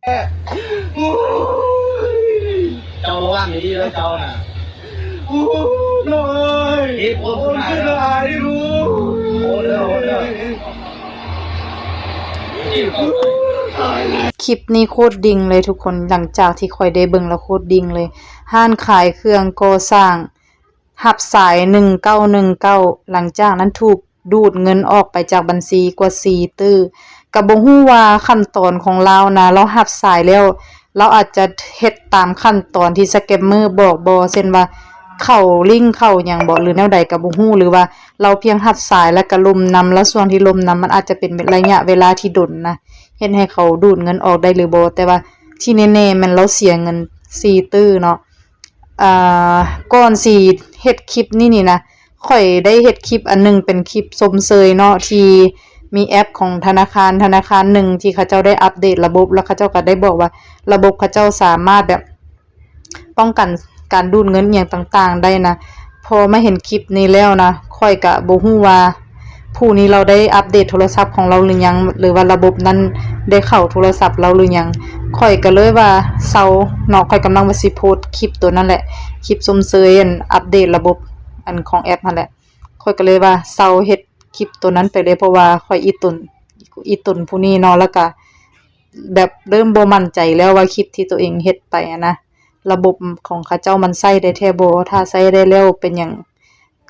ເຈົ້າລະວັງດີໆເດີເຈົ້ານະ. ໂອ້ຍ ເກັບຄົນຂຶ້ນມາ ໂອເດີ ໂອເດີ. ຄລິບນີ້ໂຄດດິ່ງເລີຍທຸກຄົນ, ຫຼັງຈາກທີ່ຂ້ອຍໄດ້ເບິ່ງແລ້ວໂຄດດິ່ງເລີຍ. ຮ້ານຂາຍເຄື່ອງກໍ່ສ້າງ ຮັບສາຍໜຶ່ງເກົ້າໜຶ່ງເກົ້າ ຫຼັງຈາກນັ້ນຖືກດູດເງິນອອກໄປຈາກບັນຊີກວ່າສີ່ຕື້. ກະບໍ່ຮູ້ວ່າຂັ້ນຕອນຂອງລາວນະ ລາວຮັບສາຍແລ້ວ ລາວອາດຈະເຮັດຕາມຂັ້ນຕອນທີ່ສະແກມເມີບອກບໍ່ ເຊັ່ນວ່າເຂົ້າລິ້ງເຂົ້າຫຍັງບໍ່ ຫຼືແນວໃດກະບໍ່ຮູ້ ຫຼືວ່າລາວພຽງຮັບສາຍແລ້ວກະລົມນຳ ແລ້ວຊ່ວງທີ່ລົມນຳມັນອາດຈະເປັນໄລຍະເວລາທີ່ດົນນະ ເຮັດໃຫ້ເຂົາດູດເງິນອອກໄດ້ຫຼືບໍ່. ແຕ່ວ່າທີ່ແນ່ໆແມ່ນລາວເສຍເງິນສີ່ຕື້ເນາະ. ອ່າ ກ່ອນຊິເຮັດຄລິບນີ້ນີ້ນະ ຂ້ອຍໄດ້ເຮັດຄລິບອັນໜຶ່ງເປັນຄລິບຊົມເຊີຍເນາະ ທີ່ມີແອັບຂອງທະນາຄານ ທະນາຄານໜຶ່ງທີ່ເຂົາເຈົ້າໄດ້ອັບເດດລະບົບ ແລ້ວເຂົາເຈົ້າກໍໄດ້ບອກວ່າລະບົບເຂົາເຈົ້າສາມາດແບບປ້ອງກັນການດູດເງິນອີ່ຫຍັງຕ່າງໆໄດ້ນະ. ພໍມາເຫັນຄລິບນີ້ແລ້ວນະ ຂ້ອຍກະບໍ່ຮູ້ວ່າ ຜູ້ນີ້ລາວໄດ້ອັບເດດໂທລະສັບຂອງລາວຫຼືຍັງ ຫຼືວ່າລະບົບນັ້ນໄດ້ເຂົ້າໂທລະສັບລາວຫຼືຍັງ. ຂ້ອຍກໍເລີຍວ່າເຊົາເນາະ, ຂ້ອຍກຳລັງວ່າຊິໂພສຄລິບໂຕນັ້ນແຫຼະ ຄລິບຊົມເຊີຍອັນອັບເດດລະບົບອັນຂອງແອັບຫັ້ນແຫຼະ. ຂ້ອຍກໍເລີຍວ່າເຊົາເຮັດຄລິບໂຕນັ້ນໄປເລີຍ ເພາະວ່າຂ້ອຍອີ່ຕົນ ອີ່ຕົນຜູ້ນີ້ເນາະ ແລ້ວກະແບບເລີ່ມບໍ່ໝັ້ນໃຈແລ້ວວ່າຄລິບທີ່ໂຕເອງເຮັດໄປຫັ້ນນະ ລະບົບຂອງເຂົາເຈົ້າມັນໃຊ້ໄດ້ແທ້ບໍ່ ຖ້າໃຊ້ໄດ້ແລ້ວເປັນຫຍັງ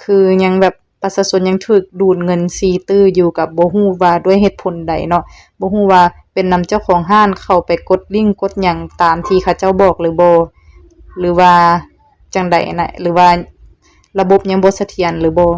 ຄືຍັງແບບປະຊາຊົນຍັງຖືກດູດເງິນສີ່ຕື້ຢູ່ ກໍບໍ່ຮູ້ວ່າດ້ວຍເຫດຜົນໃດເນາະ, ບໍ່ຮູ້ວ່າເປັນນຳເຈົ້າຂອງຮ້ານເຂົ້າໄປກົດລິ້ງກົດຫຍັງຕາມທີ່ເຂົາເຈົ້າບອກຫຼືບໍ່ ຫຼືວ່າຈັ່ງໃດນະ ຫຼືວ່າລະບົບຍັງບໍ່ສະຖຽນຫຼືບໍ່.